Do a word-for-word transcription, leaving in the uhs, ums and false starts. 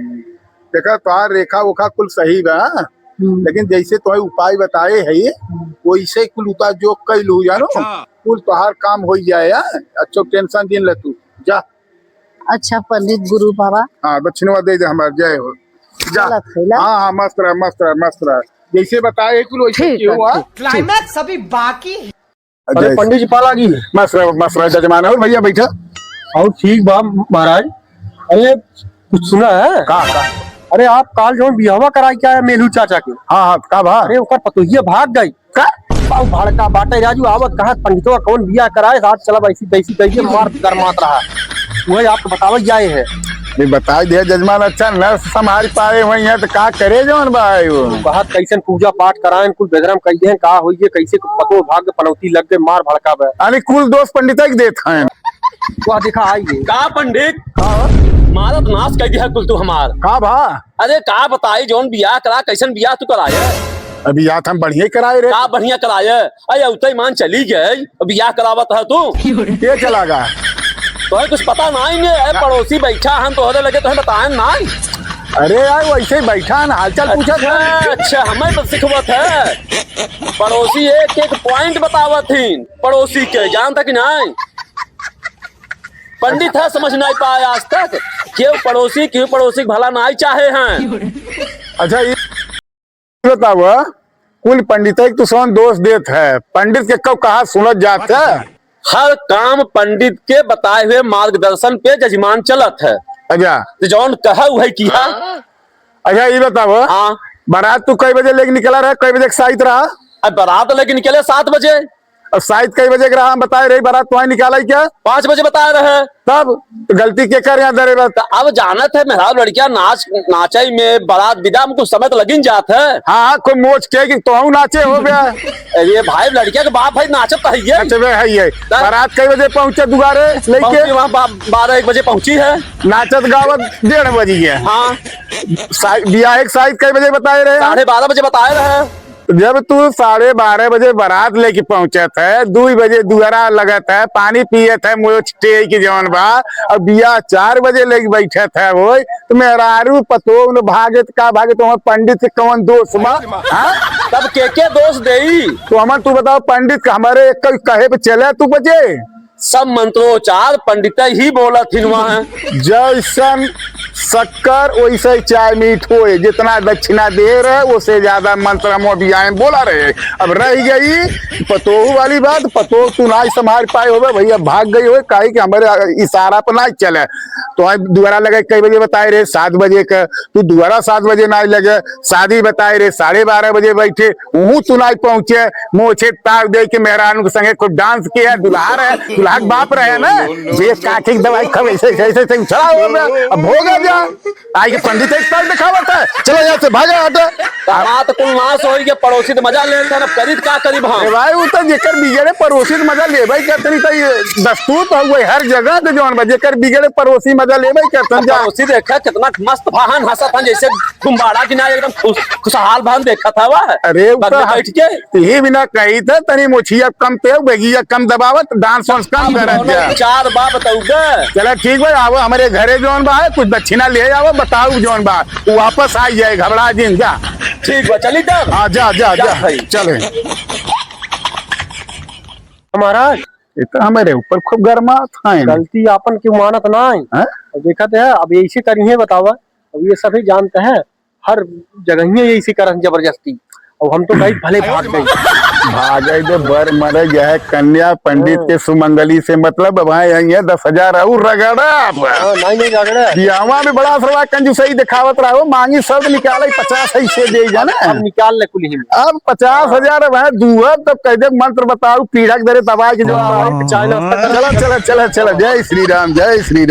देखा, तोहार रेखा ओखा कुल सही बा, हम्म। लेकिन जैसे तोहे उपाय बताए है, हम्म। वैसे कुल उतार जो कैलू, जानो, अच्छा। कुल तोहार काम हो जाए, हाँ? अच्छा, tension जिन ले तू, जा। अच्छा, पंडित गुरु बाबा। हाँ, दक्षिणवा दे दे हमार, जय हो। जा। चलत है ला। हाँ, हाँ, मस्त रह, मस्त रह, मस्त रह। जैसे बताए है कुल वैसे ठीक कियो, है, हाँ? ठीक, ठीक। Climax अभी बाकी है। अरे जय पंडित जी, पाला जी। मस्त रह, मस्त रह जजमान। और भैया बैठा। और ठीक बा महाराज। अरे कुछ सुना है? का, का? अरे आप काल जौन बियाहवा कराई के आया मेलू चाचा के। हाँ, हाँ, का भा? अरे ओकर पतोहिया भाग गई। का? बाऊ भड़का बाटे राजू, आवत कहा पंडितवा कौन बियाह कराए, साथ चला वैसी तैसी कह के मार गरमात रहा। वही आपको बतावत जाए है। नहीं बताई दे जजमान, अच्छा न संभाल पाए हुए हैं तो का करे जौन भाई वो। कहत कैसन पूजा पाठ कराएन, कुल बेदरम कइहें, का होइए, कैसे पतो भाग के पनौती लग गए, मार भड़का बे। अरे कुल दोष पंडित के देत हैं। वाह, देखा, आई गए। का पंडित? हाँ। मारत नाश कर दिया कुल तू हमार। का भा? अरे, का बताई, जौन बियाह करा, कैसन बियाह तू कराए? अभी याद हम बढ़िया कराए रे। का बढ़िया कराए? अरे, उतई मान चली गई, बियाह करावत है तू? के चला गा? तोहे कुछ पता नाई ने, ए, का? पड़ोसी बैठा हन, तोहरे लगे तोहे बताएन नाई। अरे यार, वैसे ही बैठा हन, हालचाल पूछत अच्छा, हन। अच्छा, हमें तो सिखवत है। पड़ोसी एक एक point बतावत हिन, पड़ोसी के, जानता कि नाई? पंडित है, समझ नाई पाए आज तक, केहू पड़ोसी, केहू पड़ोसी के भला नाई चाहे हैं। अच्छा, ये बतावा, कुल पंडित है कि तू सौन दोष देत है, पंडित के कब कहा सुनत जात है? हर काम पंडित के बताए हुए मार्गदर्शन पे जजमान चलत है। अच्छा। तो जौन कहा वही किया। अच्छा, ये बतावा, हाँ। बारात तू कई बजे लेके निकला रहा, कई बजे के साइत रहा? अब बारात लेके निकले सात बजे। अब साइत कई बजे के रहा, हम बताए रही, बारात तुम्हारी निकाला ही क्या? पाँच बजे बताए रहे। तब गलती के कर यहाँ धरे बा? त अब जानत है, मेहरारू लड़किया नाच, नाचई में, बारात विदा में कुछ समय तो लगिन जात है। हाँ, हाँ, कोई मोच के कि तोहू नाचे हो बे। अरे भाई, लड़किया के बाप भाई नाचत तो है ये। नचबे है ये। त बारात कई बजे पहुँचे दुआरे लेके? पहुँची वहाँ बा-, बारह एक बजे पहुँची है। नाचत गावत डेढ़ बजी है। हाँ। सा-, बियाह एक साइत कई बजे बताए रहे? साढ़े बारह बजे बताए रहे। जब तू साढ़े बारह बजे बारात लेके पहुंचत है, दुई बजे दुअरा लगत है, पानी पियत है, मोछ टेक के जवन बा, अब बियाह चार बजे लेके बैठत है, होय, तो मेहरारू पतोह न भागे, तो का भागे, तो हमारे पंडित के कौन दोष बा? हाँ? तब के के दोष देई? तो हमार तू बताओ, पंडित का हमारे एक कहे पे चले तू बजे? सब मंत्रोच्चार पंडित ही बोलत हिन वहाँ। जैसन शक्कर वैसे ही चाय मीठ होए, जितना दक्षिणा दे रहे, उससे ज्यादा मंत्र हम अभी आए बोला रहे। अब रह गई पतोह वाली बात, पतोह तू ना संभाल पाए होबे भैया, भाग गई होए, काहे कि हमारे इशारा पर ना चले। तो आज दुआरा लगे कई बजे बताए रहे, सात बजे का, तू दुआरा सात बजे ना लगे, शादी बताए रहे, साढ़े बारह बजे बैठे, उहू तू नाई पहुंचे, मोछे ताव दे के मेहरानू के संगे खूब dance किया, दुल्हा रहे, दुल्हा के बाप रहे ना, जे काठी के दवाई खावे, ऐसे, ऐसे, ऐसे, ऐसे उछला हुआ बा, अब भोगा जा, आई के पंडित एक साल दिखावत है, चलो यहाँ से भागा हटा। हमार तो कुल नाश होई के पड़ोसी तो मजा लेत हन, अब करी त का करी हम? ए भाई, वो तो जेकर बिगड़े पड़ोसी तो मजा लेबे करतनी, तो ये दस्तूर तो हुए हर जगह तो जौन बा, जेकर बिगड़े पड़ोसी मजा लेबे करतन जा। पड़ोसी देखा कितना मस्त भाहन हंसत हन, जैसे गुब्बारा की ना एकदम खुश, खुशहाल भाहन देखत हवा। अरे, उ बगल तो बैठ के। यही बिना कही था, तनी मोछिया कम तेल, बेगिया कम दबावत, dance वांस कम अब करत दोनों जा। चार बा बताऊ बे। चला ठीक बा, आवो हमरे घरे जौन बा, कुछ दक्षिणा ले आवो, बताऊ जौन बा, वो वापस आ जाए, घबरा जिन जा। ठीक बा, चली तब। हाँ, जा, जा, जा जा। भाई। चले। महाराज। ये तो हमारे ऊपर खूब गरमात हैं। गलती आपन क्यों मानत ना है? हाँ? अब देखत है, अब ऐसे करिहे बतावा, अब ये सभी जानते हैं, हर जगहिया यही से करन जबरदस्ती। अब हम तो कही भले भाग गई। भागे दे, बर मरे, यह कन्या पंडित हाँ। के सुमंगली से मतलब, अब भाई यही है, दस हजार और रगड़ा अब। हाँ, नहीं, नहीं रगड़ा। बियाहवा में बड़ा सरवा कंजूसई दिखावत रहो, मांगी शब्द निकाले, पचास ही से दे जाना। अब निकाल ले कुल ही में। अब पचास हजार अब है, दुआ तब कह दे मंत्र बताऊ, पीढ़ा के दरे दबाए के जो हाँ, चाय नाश्ता कर। चला, चला, चला, चला, जय श्री राम, जय श्री राम।